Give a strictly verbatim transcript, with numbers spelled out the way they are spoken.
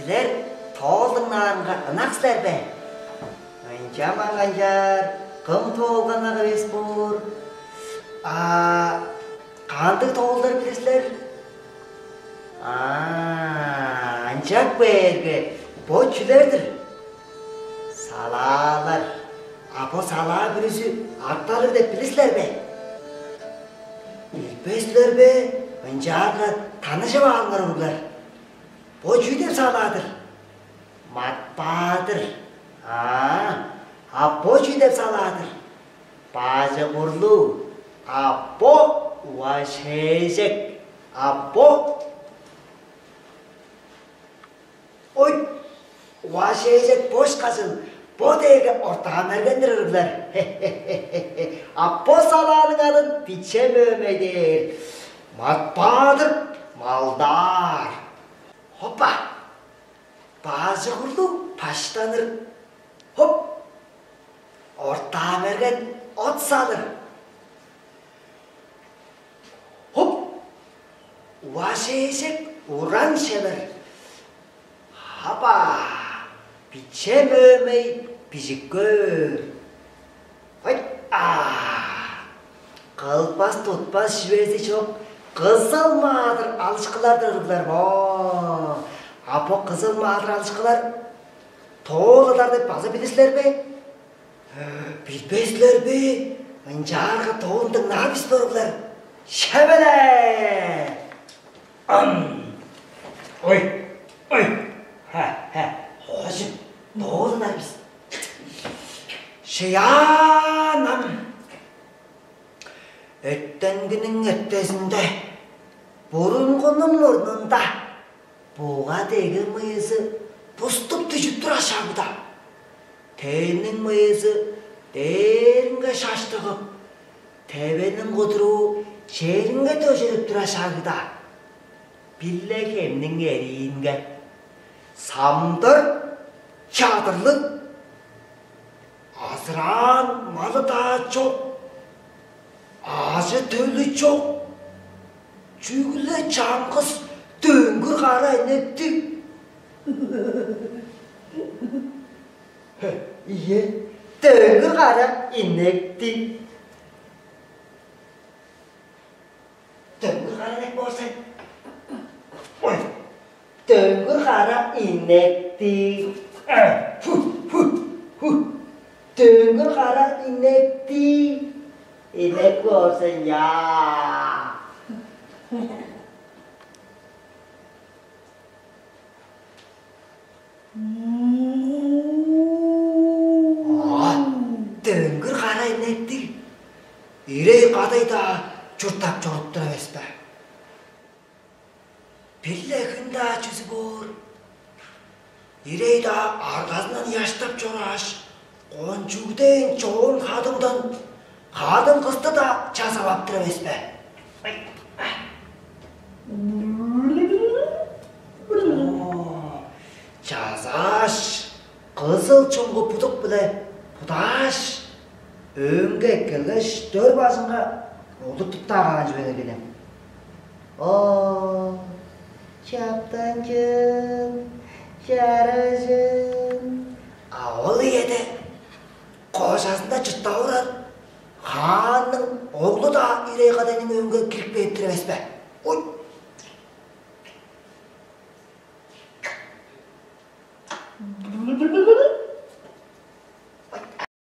Силер тоол дыңнаарынга ынак силер бе? Ынча маңайжаар, кым тоолганнар эвес боор? А кандыг тоолдар билир силер? А ынчап бээрге, бо чүлер-дир? Салаалар. А бо салаа бүрүзү арталыг деп билир силер бе? Билбес силер бе? Ынчаарга таныжып аалыңар, уруглар. Бо чүү деп салаа-дыр? Матпаа-дыр. А, а бо чүү деп салаа-дыр? Бажы курлуг. А бо уа шээжек. А бо... Ой, уа шээжек бош кажыл. Бо дээрге ортаа мерген-дир, уруглар. А бо салааның адын биче мөөмей дээр. Матпаа-дыр, малдаар. Хоппа! Бажы курлуг баштаныр. Хоп! Ортаа мерген от салыр. Хоп! Уа шээжек уран шевер. Хаба! Биче мөөмей бижик көөр. Ой, а! Кылбас-тутпас чүвези чок, кызыл маадыр алышкылар-дыр, уруглар бо. А бо кызыл маадыр алышкылар тоол ыдар деп база билир силер бе? Билбес силер бе? Ынчаарга тоолун дыңнаар бис бе, уруглар? Шевеле! Ам! Ой, ой! Ха, ха! Хоожум, тоол ыдар бис. Шыяан ам! Эртенгиниң эртезинде, бурунгунуң мурнунда буга деги мыйызы буступ дүжүп турар шагда, тээниң мыйызы дээринге шаштыгып, тевениң кудуруу черинге дөжүрүп турар шагда, бир-ле хемниң эриинге самдар чадырлыг, азыраан малы-даа чок, ажы-төлү чок, чүгле чаңгыс дөңгүр кара инектиг. Ийе, дөңгүр кара инектиг. Дөңгүр кара инек боор сен. Ой, дөңгүр кара инектиг. Э, фу, фу, фу. Дөңгүр кара инектиг. Инек боор сен, я. А, дөңгүр кара инектиг. Ирей-кадай-даа чурттап чоруп тур эвес бе? Бир-ле хүн-даа чүзү боор. Ирей-даа аргазындан ыяштап чорааш, кончуг дээн чоон хадыңдан хадың кысты-даа чазап ап тур эвес бе? О, чазааш, кызыл чуңгу будук-биле будааш, өөнге эккелгеш, дөр бажынга олуртуп-даа каан чүве-дир ийин. О, чаптанчын, чарыжын. А ол үеде кожазында чурттап орар хаанның оглу-даа ирей-кадайның өөнге кирип кээп тур эвес бе? Ой!